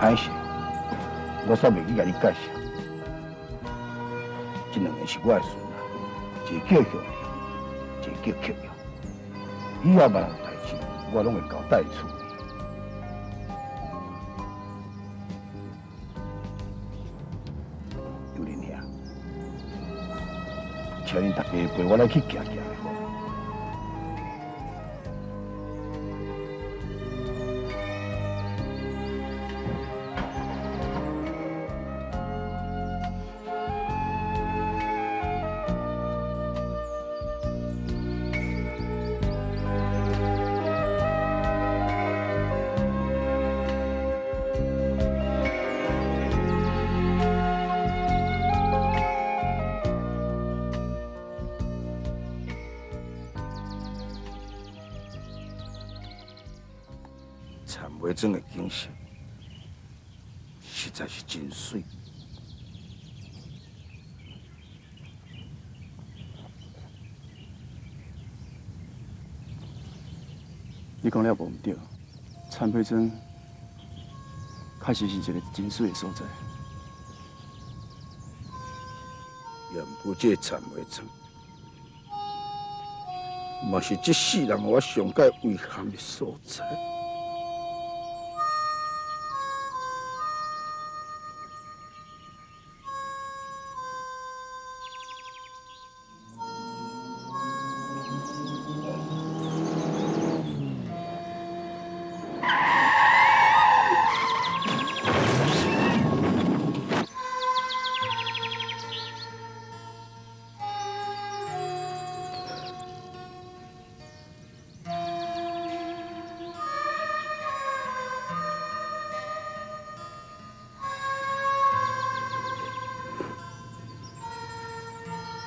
歹勢，我煞袂記共你介紹。這兩个是我的孫仔，一個叫向陽，一個叫克陽。以後萬有代誌，我攏會交代處理。尤林兄，請恁大家陪我來去行行。田尾庄的景色實在是真媠。你講了無毋對，田尾莊確實是一個真媠的所在。也毋過這個田尾莊，嘛是這世人予我上蓋遺憾的所在。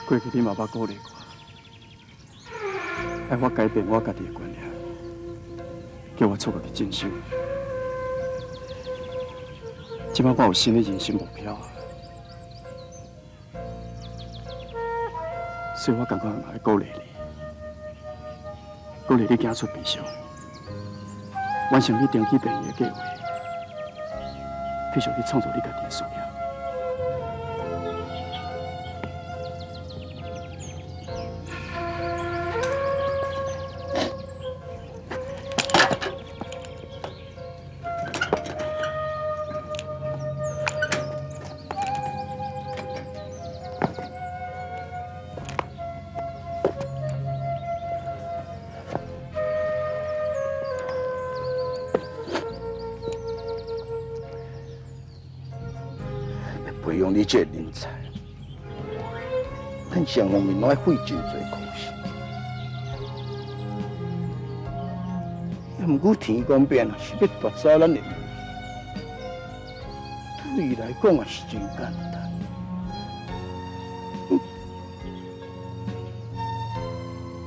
過去你嘛捌鼓勵我，愛我改變我家己的觀念，叫我出國去進修。這擺我有新的人生目標，所以我感覺嘛愛鼓勵你，鼓勵你行出悲傷，完成你長期病院的計劃，繼續去創造你家己的事業。培養你這個人才，咱雙方面攏愛費真濟苦心。毋過天公伯若是欲奪走咱的，對伊來講也是真簡單。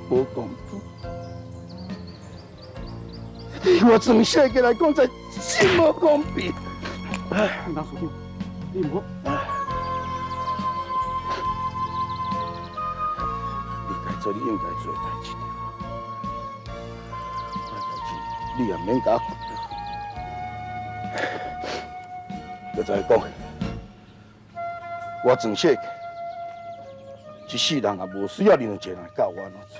無公平，對我全世界來講，才真無公平。哎，董事長，你毋好。你該做你應該做的代誌，我的代誌你也免共我煩惱。閣再講，我全世界，這世人也無需要任何一個人來教我按怎做。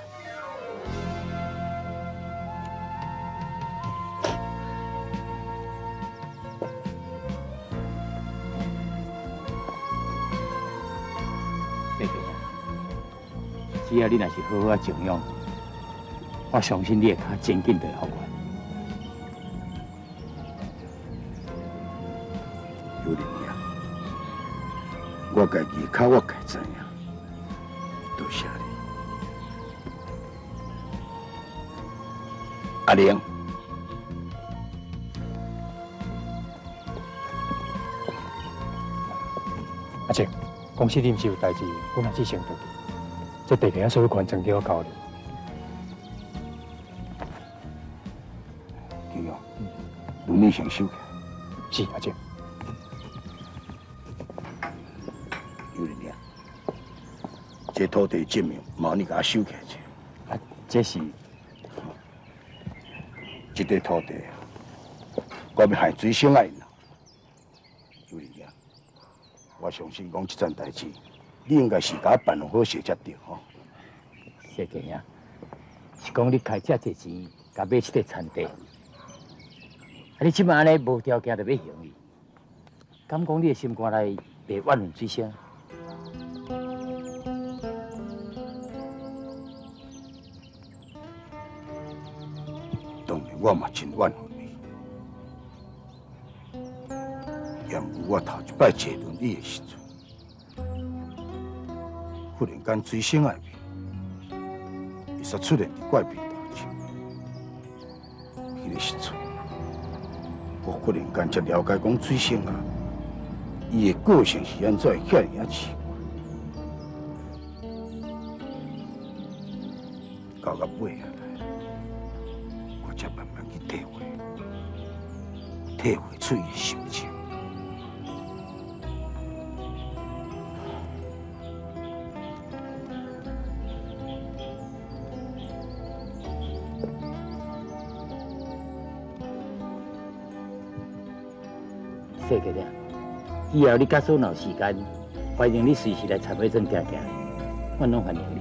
只要你若是好好仔靜養，我相信你的跤真緊就會復原。有林兄，我家己的跤我家知影，多謝你。阿玲，阿靜，公司臨時有代誌，阮阿姊先轉去。這地皮所有權全叫我交你。對哦，轮椅先收起。是阿靜。有林兄，這土地證明，麻煩你共我收起來者。啊，這是這塊土地，我欲害水星愛。我相信講這件代誌，你應該是共我辦好勢才對吼。謝家兄，是講你開遮濟錢，共買這塊田地，啊！你這擺按呢無條件就欲還伊，敢講你的心肝內袂怨恨水星？當然，我嘛真怨恨伊。嫌我頭一擺坐輪椅的時陣，忽然間水星的面，伊煞出現佇我的面頭前。彼个時陣，我忽然間才了解講水星啊，伊的個性是按怎會遐爾仔奇怪。到尾啊，我才慢慢去體會，體會出伊的心情。謝家了，以後你假使若有時間，歡迎你隨時來田尾庄行行，阮攏歡迎你。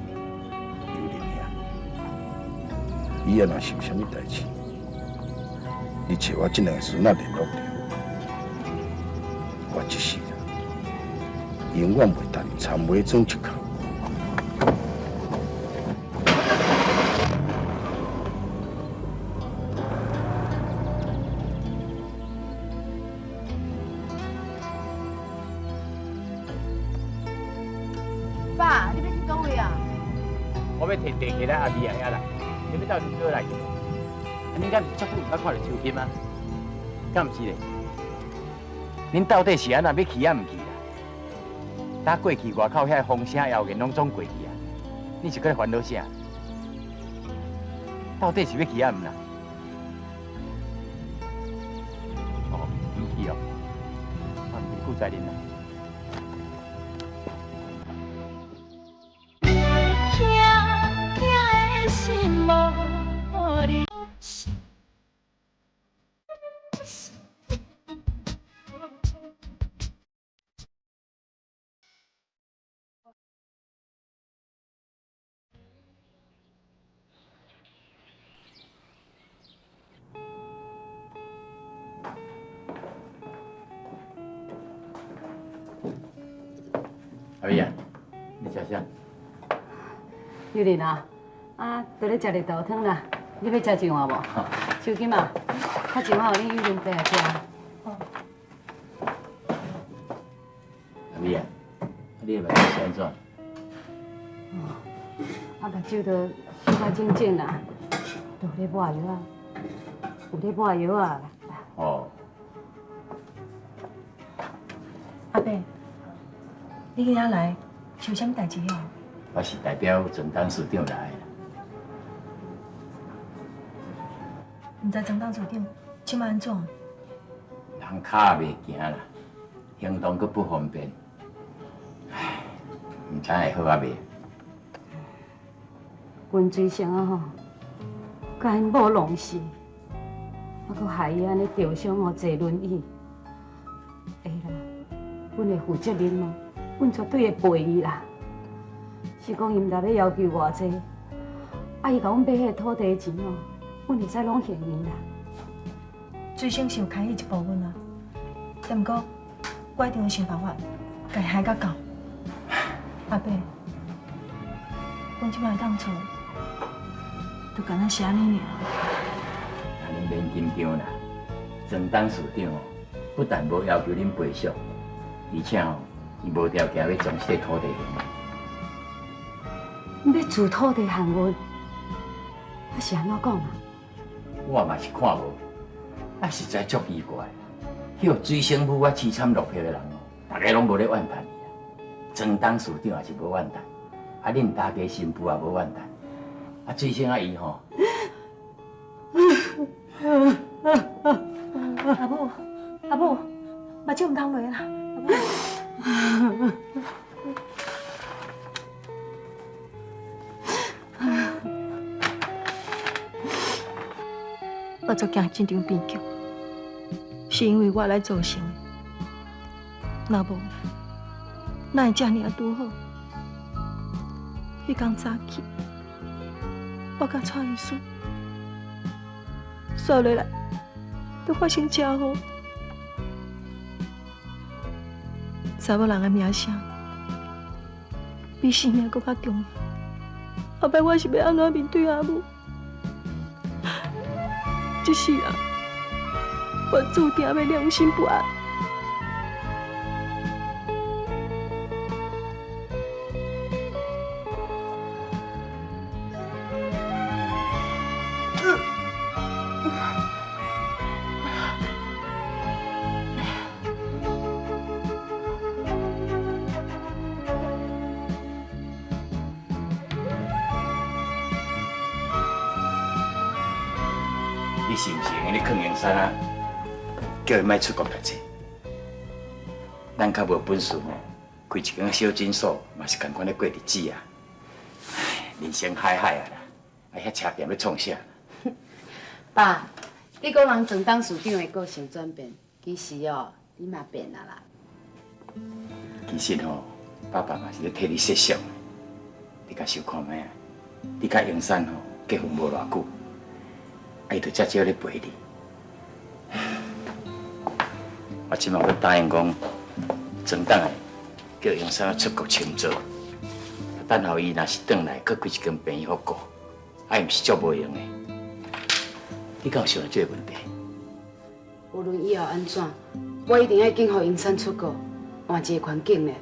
尤林兄，以後若是有啥物代誌，你揣我這兩个孫仔聯絡就好。我這世人永遠袂踏入田尾庄一跤。爸，你欲去佗位啊？我欲提地契來阿美仔遐啦，你欲鬥陣過來去無？啊，恁敢毋是足久毋捌看著秋金啊？敢毋是咧？恁到底是按怎欲去抑毋去啦？搭過去外口遐風聲謠言攏總過去啊！你是閣咧煩惱啥？到底是欲去抑毋啦？哦，毋去哦，我毋去顧在恁啦。疼疼的心無你。阿美啊，你食啥？尤林啊，啊，佇咧食綠豆湯啦，你欲食一碗無？秋金啊，較一碗予恁尤林爸食。阿美啊，你的目睭是按怎？哦，啊，目睭都小可腫腫啦，都有咧抹藥啊，有咧抹藥啊。哦。阿伯，你今仔來是有啥物代誌哦？我是代表陳董事長來的。毋知陳董事長這擺按怎？人跤袂行啦，行動閣不方便，唉，毋知會好抑袂。阮水生啊吼，共𪜶某弄死，啊，閣害伊按呢著傷哦，坐輪椅。會啦，阮會負責任哦，阮絕對會陪伊啦。是講伊毋但欲要求偌濟，啊，伊共阮買彼个土地錢哦，阮會使攏還伊啦。水星是有牽伊一部分啊，但毋過我一定會想辦法，共伊還甲夠。阿伯，阮這擺會當做，就敢若是按呢爾。啊，恁免緊張啦，曾董事長哦，不但無要求恁賠償，而且哦，伊無條件欲將這個土地還。欲自土地還阮，啊是按怎講啊？我嘛是看無，啊實在足奇怪，彼個水星母啊淒慘落魄的人哦，逐家攏無咧怨嘆伊啦。曾董事長也是無怨嘆，啊恁大家新婦也無怨嘆，啊水星啊伊吼。阿母，阿母，目睭毋通落啦，阿母。我足驚這場變局，是因為我來造成的。若無，哪會遮爾仔拄好？彼工早起，我佮蔡醫師，煞落來就發生車禍，查某人的名聲比性命閣較重要。後擺我是欲按怎面對阿母？這世人，我注定欲良心不安。你是毋是會用咧囥榮山啊？叫伊莫出國讀冊。咱較無本事吼，開一間小診所嘛是仝款咧過日子啊。人生海海啊啦，啊遐車店欲創啥？爸，你講人莊董事長的個性轉變，其實哦，你嘛變啊啦。其實吼，爸爸嘛是咧替你設想的。你共想看覓啊？你佮榮山吼結婚無偌久，啊伊就遮少咧陪你。我這擺欲答應講，轉轉來叫榮山出國深造，等候伊若是轉來，閣開一間病院予顧，啊伊毋是足無閒的。你敢有想著這個問題？無論以後按怎，我一定愛緊予榮山出國，換一個環境咧。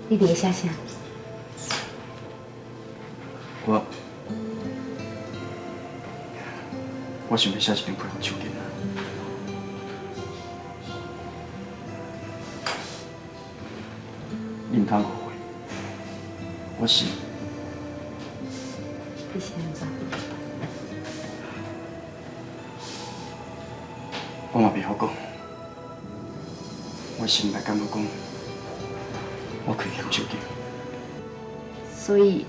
你佇咧寫啥？我想欲寫一張批予秋金啊。你毋通誤會，我是。你是按怎？我嘛袂曉講，我心內感覺講，我虧欠秋金。所以，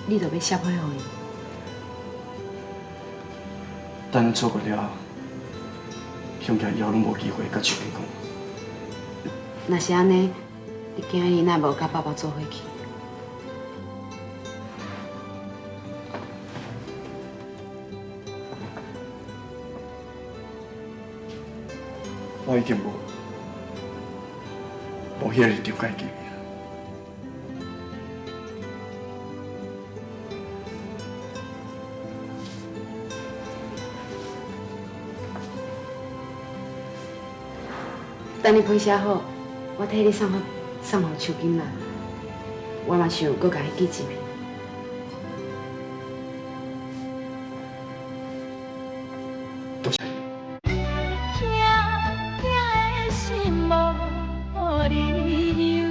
你就欲寫批予伊？等阮出國了後，恐驚以後攏無機會佮秋金講。若是按呢，你驚伊若無佮爸爸做伙去？我已經無彼個立場會記。等你批寫好，我替你送予秋金啦。我嘛想閣共伊寄一遍。多謝。疼疼的心無理由。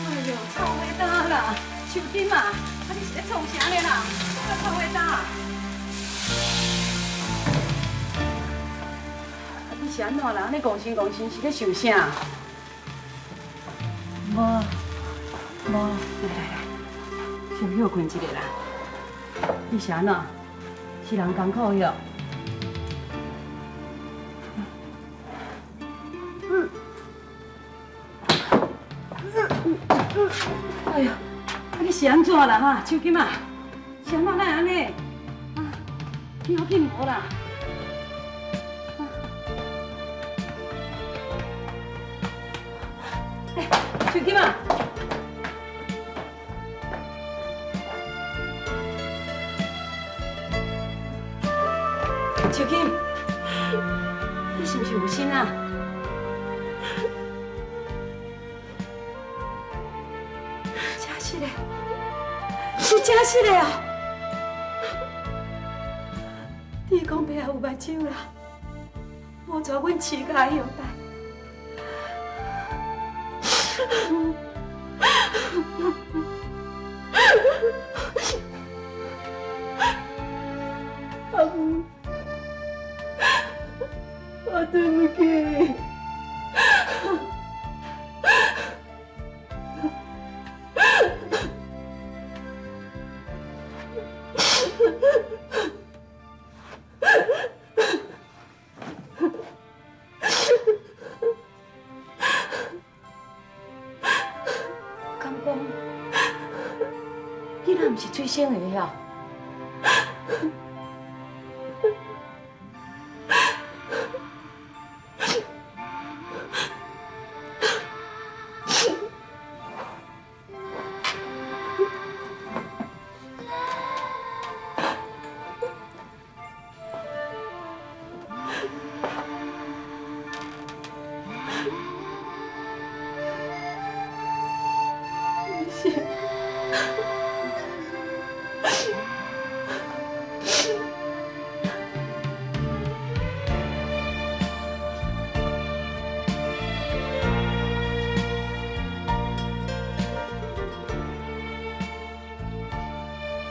哎呦，臭火焦啦！秋金啊，啊你是咧創啥咧啦？臭火焦！啊你是按怎啦？按呢戇神戇神是咧想啥？無，無。來來來，先歇睏一下啦。你是按怎？是人艱苦喲？哎呦，啊你是按怎啦哈，秋金啊？是按怎哪會按呢？啊，你好緊無啦？哎，秋金啊！秋金，你是毋是有心啊？真實的，是真實的啊！你講爸有目睭啦，無帶阮飼家後代。阿母，我對不起你。敢講，囡仔毋是水生的遐？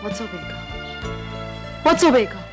我做袂到，我做袂到。